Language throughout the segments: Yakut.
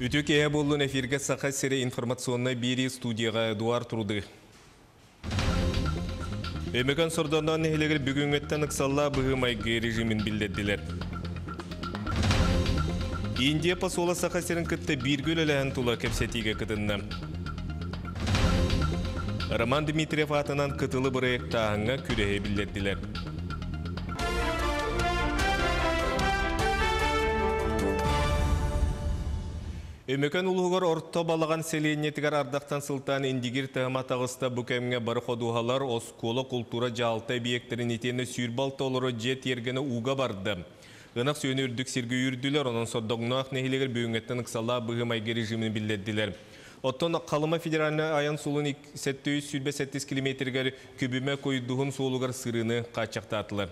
Үтүө киэһэ буоллун, эфиргэ Саха сирэ информационнай биэрии, студияҕа Эдуард Труды. Өймөкөөн Сордоҥноох нэһилиэгэр бүгүҥҥүттэн ыксаллаах быһыы-майгы режимин биллэрдилэр. Индия посола Саха сирин кытта бииргэ үлэлэһэн тула кэпсэтиигэ кытынна. Роман Дмитриев аатынан кытылы бырайыактааһыҥҥа күрэһи биллэрдилэр. Өймөкөөн улууһугар Орто Балаҕан сэлиэнньэтигэр ардахтан сылтаан Индигир таһыма таҕыста. Бу кэмҥэ бары ходуһалар, оскуола, култуура, дьаһалта эбийиэктэрин итиэннэ 26 олорор дьиэ тиэргэнэ ууга барда. Ынах сүөһүнү үрдүк сиргэ үүрдүлэр, онон Сордоҥноох нэһилиэгэр бүгүҥҥэттэн ыксаллаах быһыы-майгы режимин биллэрдилэр. Оттон Халыма федеральнай айан суолун 727 километригэр Күбүмэ Куйдуһун суолугар сырыыны хааччахтаатылар.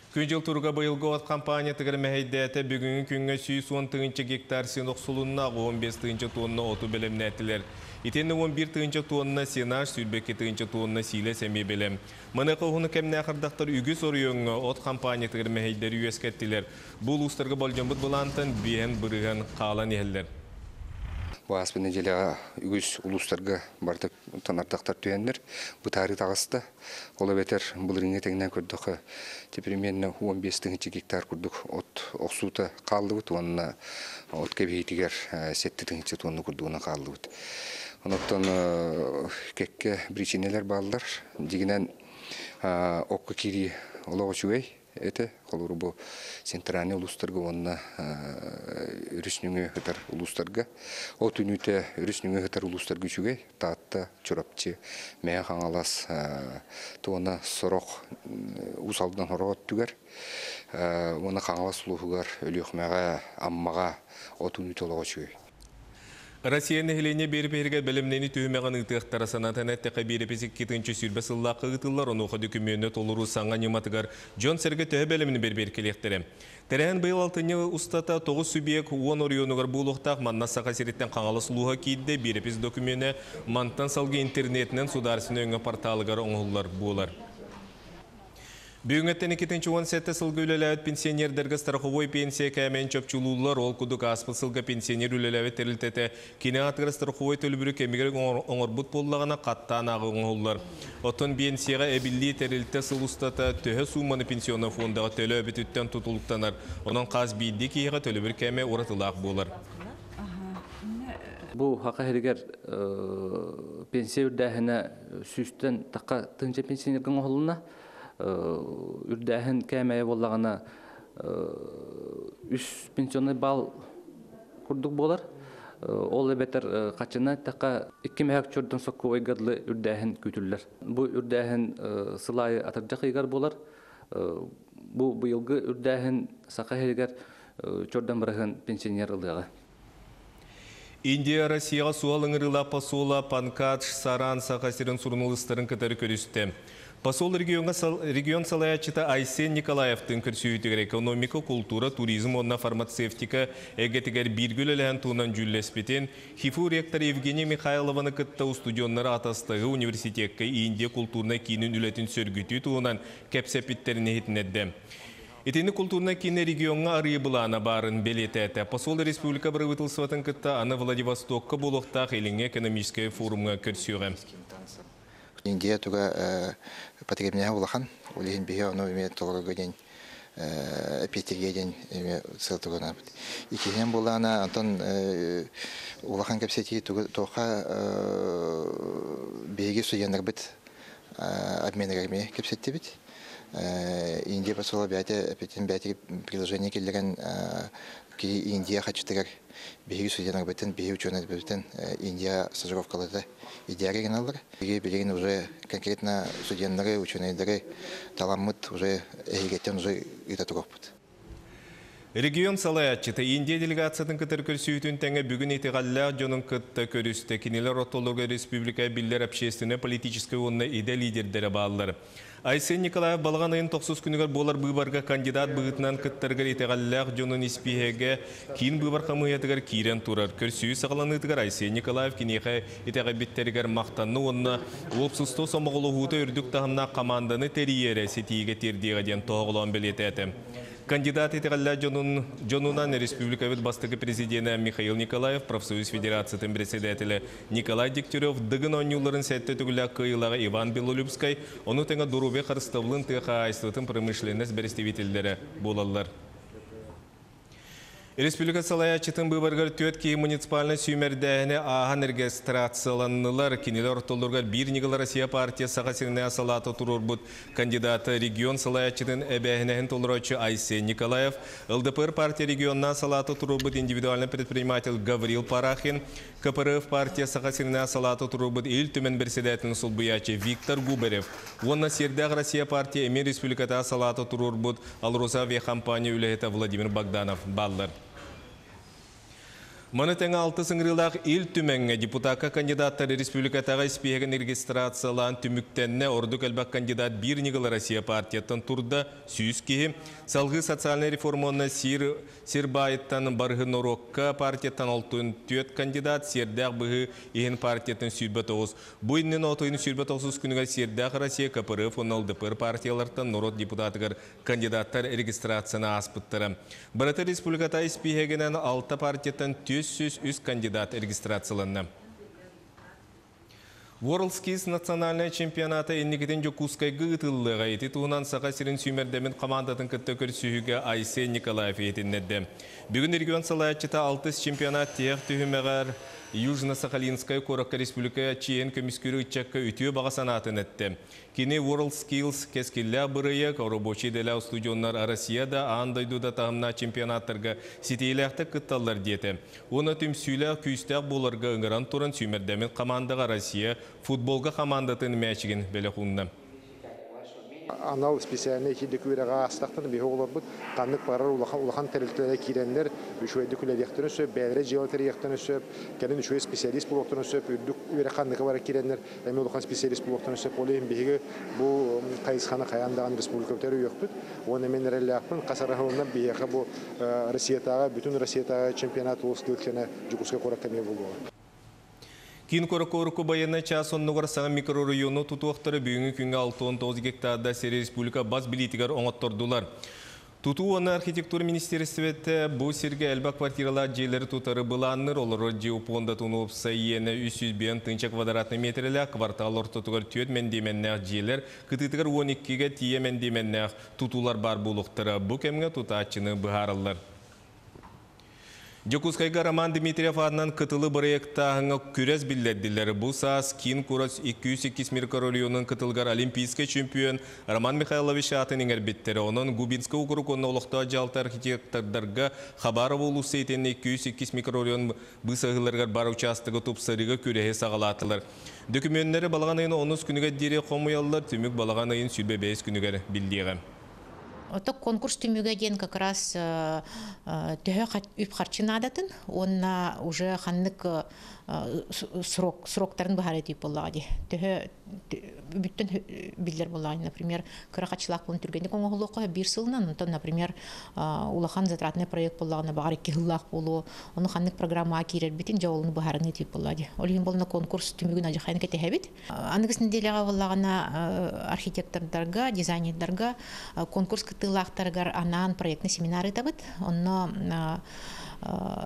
Күн-дьыл туруга быйылгы от хампаанньатыгар мэһэйдээтэ. Бүгүҥҥү күҥҥэ 110 тыһыынча гектар син охсулунна, 15 тыһыынча тонна оту бэлэмнээтилэр. Итиэннэ 11 тыһыынча тонна сенаж, 22 тыһыынча тонна сиилэс эмиэ бэлэм. Маныаха уһун кэмнээх ардахтар үгүс оройуоҥҥа от хампаанньатыгар мэһэйдэри үөскэттилэр. Бу улуустарга болдьоммут былаантан 5% хаалан иһэллэр. Бу ааспыт нэдиэлэҕэ үгүс улуустарга барыта ардахтар түһэннэр, бытаарыы таҕыста. Ол эбэтэр былырыыҥҥы тэҥнээн көрдөххө, примерно 15 тыһыынча гектар курдук от охсуута хааллыбыт уонна от кэбиһиитигэр 7 тыһыынча тонна курдугунан хааллыбыт. Онон кэккэ причинэлэр бааллар. Дьиҥинэн окко киирии олох үчүгэй этэ. Холобур, бу центральный улуустарга уонна өрүс нөҥүө сытар улуустарга. От үүнүүтэ өрүс нөҥүө сытар улуустарга үчүгэй. Таатта, Чурапчы, Мэҥэ Хаҥалас уонна сорох Уус Алдан сорох өттүгэр уонна Хаҥалас улууһугар, Өлүөхүмэҕэ, Аммаҕа от үүнүүтэ олох үчүгэй. Россия нэһилиэнньэ биэрэпиһигэр бэлэмнэни түһүмэҕин ыытыахтара. Санатан эттэххэ, биэрэпис 2020 сыллаахха ыытыллар, онуоха дөкүмүөнү толоруу саҥа ньыматыгар дьон-сэргэ төһө бэлэмин бэрэбиэркэлиэхтэрэ. Тэрээһин быйыл алтынньы устата 9 субъект 10 оройуонугар буолуохтаах, манна Саха сириттэн Хаҥалас улууһа киирдэ, биэрэпис дөкүмүөнэ мантан салгыы интернетинэн судаарыстыбаннай өҥө порталыгар оҥоһуллар буолар. Бүгүҥҥэттэн 2017 сылга үлэлээбит пенсионердэргэ страховой пенсия кээмэйин чопчулууллар. Ол курдук ааспыт сылга пенсионер үлэлээбит тэрилтэтэ кини аатыгар страховой төлөбүрү кэмигэр оҥорбут буоллаҕына, хаттаан ааҕыы оҥоһуллар. Оттон пенсияҕа эбиллии тэрилтэ сыл устата төһө сууманы пенсионнай фондаҕа төлөөбүтүттэн тутулуктанар. Онон хас биирдии киһиэхэ төлөбүр кээмэйэ уратылаах буолар. Бу Саха сиригэр пенсия үрдээһинэ сүүстэн тахха тыһыынча пенсионерга оҥоһулунна. Үрдээһин кээмэйэ буоллаҕына үс пенсионный балл курдук буолар. Ол эбэтэр хаччына эттэххэ икки мөһөөк чордон соккуобайга дылы үрдээһин күүтүллэр. Бу үрдээһин сыл аайы атырдьах ыйыгар буолар. Бу быйылгы үрдээһин Саха сиригэр чордон быраһыан пенсионер ылыаҕа. Индия Россияҕа суһал ыҥырыылаах посола Панкадж Саран Саха сирин суруналыыстарын кытары көрүстэ. Посол региоҥҥа регион салайааччыта Айсен Николаевтыын көрсүһүүтүгэр экономика, култуура, туризм уонна фармацевтика эйгэтигэр бииргэ үлэлэһэн туһунан дьүүллэспитин, ХИФУ ректор Евгений Михайлованы кытта устудьуоннары атастаһыы университекка Индия култуурнай киинин үлэтин сөргүтүү туһунан кэпсэппиттэрин иһитиннэрдэ. Итини култуурнай киини региоҥҥа арыйыы былаана баарын бэлиэтээтэ. Посол республика бырабыыталыстыбатын кытта аны Владивостокка буолуохтаах Илиҥҥи экономическай форумҥа көрсүөҕэ. Индия туга потребнэһэ улахан, ол иһин биһи ону эмиэ толорорго диэн эпиэтиргэ диэн эмиэ сыл тугунабыт. Иккиһинэн буоллаҕына, онтон улахан кэпсэтии туохха биһиги студеннарбыт обменыгар эмиэ кэпсэттибит. Индия посола бэйэтэ эппитин бэйэтэ предложение киллэрэн киһи Индия хачытыгар биһиги студеннарбытын, биһиги учуонайдарбытын Индия стажировкалата идеяга гыналлар. Биһиги билигин уже конкретно студеннары, учуонайдары таламмыт уже эһигеттен уже ыыта туруохпут. Регион салайааччыта Индия делегациятын кытары көрсүһүүтүн тэҥэ бүгүн итэҕэллээх дьонун кытта көрүстэ. Кинилэр ортолоругар республика биллэр общественнай, политическай уонна идэ лидердэрэ бааллар. Айсен Николаев балаҕан ыйын тохсус күнүгэр буолар быыбарга кандидат быһыытынан кыттарыгар итэҕэллээх дьонун испииһэгэ киин быыбар хамыыһыйатыгар киирэн турар. Көрсүһүү саҕаланыытыгар Айсен Николаев киниэхэ итэҕэйбиттэригэр махтанна уонна уопсастыба сомоҕолоһуута үрдүк таһымнаах хамаанданы тэрийэрэ ситиигэ тиэрдиэҕэ диэн тоһоҕолоон бэлиэтээтэ. Кандидат итэҕэллээх дьонун дьонунан республикабыт бастакы президенэ Михаил Николаев, профсоюз федерациятын председателэ Николай Дегтярев, Дыгын оонньууларын сэттэ төгүллээх кыайыылааҕа Иван Белолюбскай, ону тэҥэ доруобуйа харыстабылын тыа хаһаайыстыбатын промышленность бэрэстэбиитэллэрэ буолаллар. Республика салайааччытын быыбарыгар түөрт киһи муниципальнай сүүмэрдээһини ааһан регистрацияланнылар. Кинилэр ортолоругар Биир ньыгыл Россия партия Саха сиринээҕи салаата туруорбут кандидата регион салайааччытын эбээһинэһин толорооччу Айсен Николаев, ЛДПР партия регионнаах салаата туруорбут индивидуальный предприниматель Гаврил Парахин, КПРФ партия Саха сиринээҕи салаата туруорбут Ил Түмэн бэрэссэдээтэлин солбуйааччы Виктор Губарев уонна Сиэрдээх Россия партия эмиэ республикатааҕы салаата туруорбут АЛРОСА авиахампаанньа үлэһитэ Владимир Богданов бааллар. Маны тэҥэ алтыс ыҥырыылаах Ил Түмэҥҥэ депутакка кандидаттар республикатааҕы испииһэгин регистрациялаан түмүктэннэ. Ордук элбэх кандидат Биир ньыгыл Россия партияттан турда 100 киһи. Салгыы социальнай реформа уонна сир Сир баайыттан барыһы норуокка партияттан 64 кандидат, сиэрдээх быһыы иһин партиятын 29. Бу иннин отойун 29 күнүгэр Сиэрдээх Россия, КПРФ уонна ЛДПР партиялартан норуот депутатыгар кандидаттар регистрацияны ааспыттара. Барыта республиката испииһэгинэн алта партияттан 403 кандидат регистрацияланна. WorldSkills национальнай чемпионата инникитин Дьокуускайга ыытыллыаҕа. Ити туһунан Саха сирин сүүмэрдэммит хамаандатын кытта көрсүһүүгэ Айсен Николаев иһитиннэрдэ. Бүгүн регион салайааччыта алтыс чемпионат тиһэх түһүмэҕэр Южно-Сахалинскай куоракка республика чиэһин көмүскүүр ыччакка үтүө баҕа санаатын эттэ. Кини WorldSkills кэскиллээх бырайыак, рабочай идэлээх устудьуоннар Россия да, аан дойду да таһымнаах чемпионаттарга ситиһиилээхтик кытталлар диэтэ. Уонна түмсүүлээх, күүстээх буоларга ыҥыран туран сүүмэрдэммит хамаандаҕа Россия футболга хамаандатын мээчигин бэлэх уунна. Анал специальнай киирдик үөрэҕи аастахтан биһи оҕолорбут ханнык баҕарар улахан улахан тэрилтэлэрэ киирэннэр үчүгэйдик үлэлиэхтэрин сөп, бэйэлэрэ дьыала тэрийиэхтэрин сөп, кэлин үчүгэй специалист буолуохтарын сөп, үрдүк үөрэх ханныка бара киирэннэр эмиэ улахан специалист буолуохтарын сөп. Ол иһин биһиги бу хайысханы хайаан даҕаны республикабытыгар өйүөхпүт. Уонна мин эрэллээхпин, хас арахылынан биһиэхэ бу Россиятааҕы, бүтүн Россиятааҕы чемпионат улус кэнэ Дьокуускай куоракка эмиэ буолуоҕа. Киин куоракка урукку байыаннай чаас оннугар саҥа микрорайону тутуохтара бүгүҥҥү күҥҥэ 69 гектарда сири республика бас билиитигэр оҥоттордулар. Тутуу уонна архитектура министиэристибэтэ бу сиргэ элбэх квартиралаах дьиэлэри тутары былаанныыр, олорор дьиэ пуондатын уопсай иэнэ 305 тыһыынча квадратнай миэтэрэлээх, квартал ортотугар түөрт мэндиэмэннээх дьиэлэр, кытыытыгар 12-гэ тиийэ мэндиэмэннээх тутуулар баар буолуохтара. Бу кэмҥэ тутааччыны быһаараллар. Дьокуускайга Роман Дмитриев аатынан кытылы бырайыактааһыҥҥа күрэс биллэрдилэр. Бу саас киин куорат 202 микрорайонун кытылыгар олимпийскай чемпион Роман Михайлович аатын иҥэрбиттэрэ. Онон Губинскай уокурук уонна олохтоох дьаһалта архитектордарга Хабаров уулусса итиэннэ 202 микрорайон быысаһыыларыгар баар учаастагы тупсарыыга күрэһи саҕалаатылар. Дөкүмүөннэри балаҕан ыйын онус күнүгэр диэри хомуйаллар, түмүк балаҕан ыйын 25 күнүгэр биллиэҕэ. Ото конкурс түмүгэ диэн как раз төһө үп-харчы наадатын уонна уже ханнык срок сроктарын быһаарыы тип буоллаҕа дии. Төһө бүттэн биллэр буоллаҕа. Например, кыра хачылаах буолан түргэнник оҥоһуллуохха биир сылынан, онтон, например, улахан затратный проект буоллаҕына баҕар икки сыллаах буолуо. Ону ханнык программаҕа киирэрбитин дьэ олуну быһаарыныы тип буоллаҕа дии. Ол иһин буолна конкурс түмүгүн адьахайын кэтэһэбит. Аныгыс нэдиэлэҕэ буоллаҕына архитектордарга, дизайнердарга конкурс кыттыылаахтарыгар анаан проектный семинар ыытабыт. Онно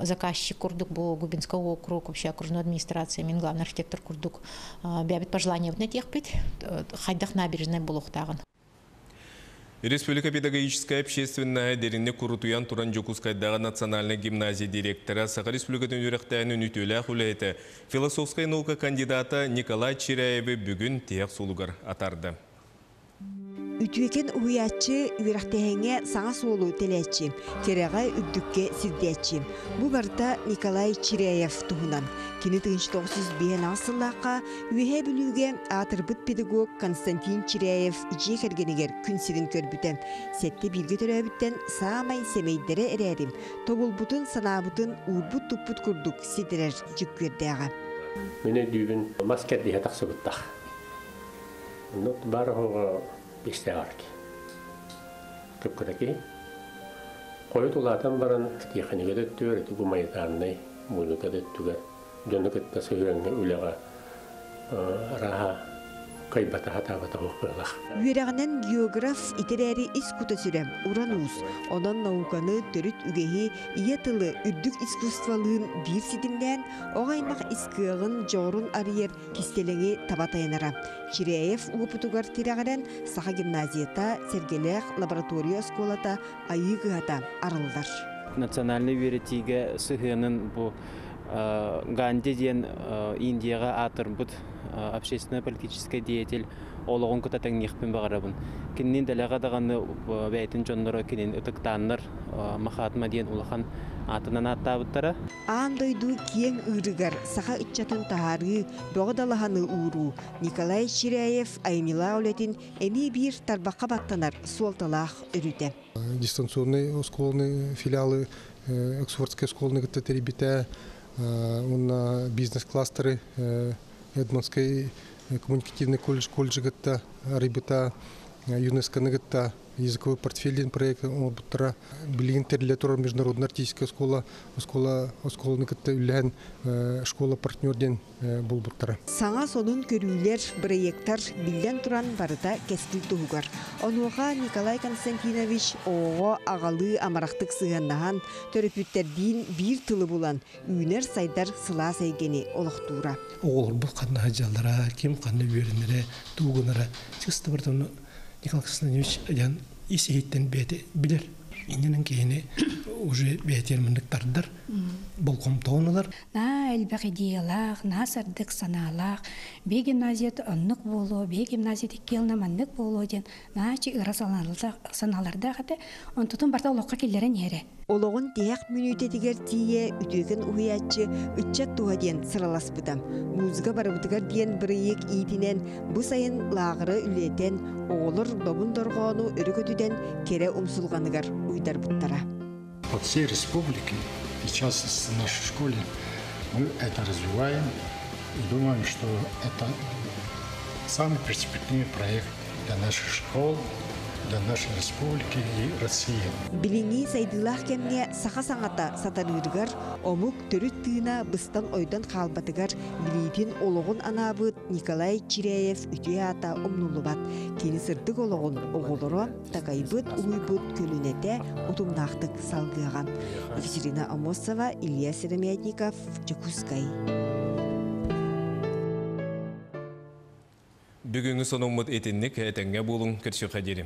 заказчик курдук бу Губинского округ, вообще окружной администрация, мин главный архитектор курдук бэйэбит пожеланиебытын этиэхпит, хайдах набережнай буолуохтааҕын. Республика педагогическай общественноһа дириҥник курутуйан туран Дьокуускайдааҕы национальнай гимназия директора, Саха Республикатын үөрэхтээһинин үтүөлээх үлэһитэ, философскай наука кандидата Николай Чиряевы бүгүн тиһэх суолугар атаарды. Үтүөкэн уһуйааччы үөрэхтээһиҥҥэ саҥа суолу тэлээччи, кэрэҕэ үрдүккэ сирдээччи. Бу барыта Николай Чиряев туһунан. Кини 1905 сыллаахха Үөһээ Бүлүүгэ аатырбыт педагог Константин Чиряев дьиэ кэргэнигэр күн сирин көрбүтэ. Сэттэ бииргэ төрөөбүттэн саамай сэмэйдэрэ эрээри, тобулбутун, санаабытын уурбут-туппут курдук ситэрэр дьүккүөрдээҕэ. Мин өйдүүбүн мас кэрдииһэ тахсыбыттах. Онно баар оһоҕо истээҕэр кып-кыра киһи. Хойут улаатан баран тиэхиньикэ да өттүгэр, ити гуманитарнай музыка да өттүгэр дьону кытта сыһыаҥҥа үлэҕэ арааһа Кыайбата хатаабата быһыылаах. Үөрэҕинэн географ итирээри ис кута сүрэ, уран уус. Онон науканы, төрүт үгэһи, ийэ тылы үрдүк искусстволыын биир ситимнээн, оҕо аймах ис кыаҕын, дьоҕурун арыйар кистэлэҥи таба тайанара. Чиряев уопутугар тирэҕирэн, Саха гимназията, Сэргэлээх лаборатория оскуолата, Айыы кыһата арыллар. Национальнай үөрэтиигэ сыһыанын бу Ганди диэн Индияҕа аатырбыт общественно-политическай деятель олоҕун кытта тэҥниэхпин баҕарабын. Кинини дэлэҕэ даҕаны бэйэтин дьонноро кинини ытыктааннар Махатма диэн улахан аатынан ааттаабыттара. Аан дойду киэҥ ыырыгар саха ыччатын таһаарыы, бөҕө далаһаны ууруу Николай Чиряев айымньылаах үлэтин эмиэ биир тарбахха баттанар суолталаах өрүтэ. Дистанционный оскуоланы филиалы Оксфордскай оскуоланы кытта тэрийбитэ уонна бизнес-кластеры Эдмонскай коммуникативный колледж колледжы кытта арыйбыта, ЮНЕСКОны кытта языковой портфель диэн проект оҥорбуттара. Билигин тэриллэ турар международная артистическая школа оскуола оскуоланы кытта үллэһэн школа партнер диэн булбуттара. Саҥа сонун көрүүлэр, бырайыактар биллэн туран барыта кэскил туһугар. Онуоха Николай Константинович оҕоҕо аҕалыы амарахтык сыһыаннаһан, төрөппүттэрдиин биир тылы булан, үүнэр-сайдар сылаас эйгэни олохтуура. Оҕолорбут ханна сылдьаллара, ким ханна үөрэнэрэ, тугу гынара, чисто барыта Николай Константинович диэн ис иһиттэн бэйэтэ билэр. Иннинэн киһини уже бэйэтигэр маннык тардар, болҕомтоҕун ылар. Наа элбэх идеялаах, наа сырдык санаалаах, бии гимназията оннук буолуо, бии гимназия икки маннык буолуо диэн наачы ыра санаалардаах этэ. Онтутун барыта олоххо киллэрэн иһэрэ. Олоҕун тиһэх мүнүүтэтигэр тиийэ үтүөкэн уһуйааччы ыччат туһа диэн сыраласпыта. Музыка барыбытыгар диэн бырайыак иитинэн бу сайын лааҕыры үлэтэн, оҕолор добун дорҕоону өрө көтүтэн кэрэ умсулҕаныгар уйдарбыттара. По всей республике, и в частности в нашей школе, мы это развиваем и думаем, что это самый перспективный проект для наших школ, для нашей республики и России. Билиҥҥи сайдыылаах кэмҥэ саха саҥата сатарыырыгар, омук төрүт тыына быстан ойдон хаалбатыгар билиитин олоҕун анаабыт Николай Чиряев үтүө аата умнуллубат. Кини сырдык олоҕун оҕолоро такайбыт, уһуйбут көлүнэтэ утумнаахтык салгыаҕа. Екатерина Амосова, Илья Сыромятников, Дьокуускай. Бүгүҥҥү сонуммут итинник, этэҥҥэ буолуҥ, көрсүөххэ диэри.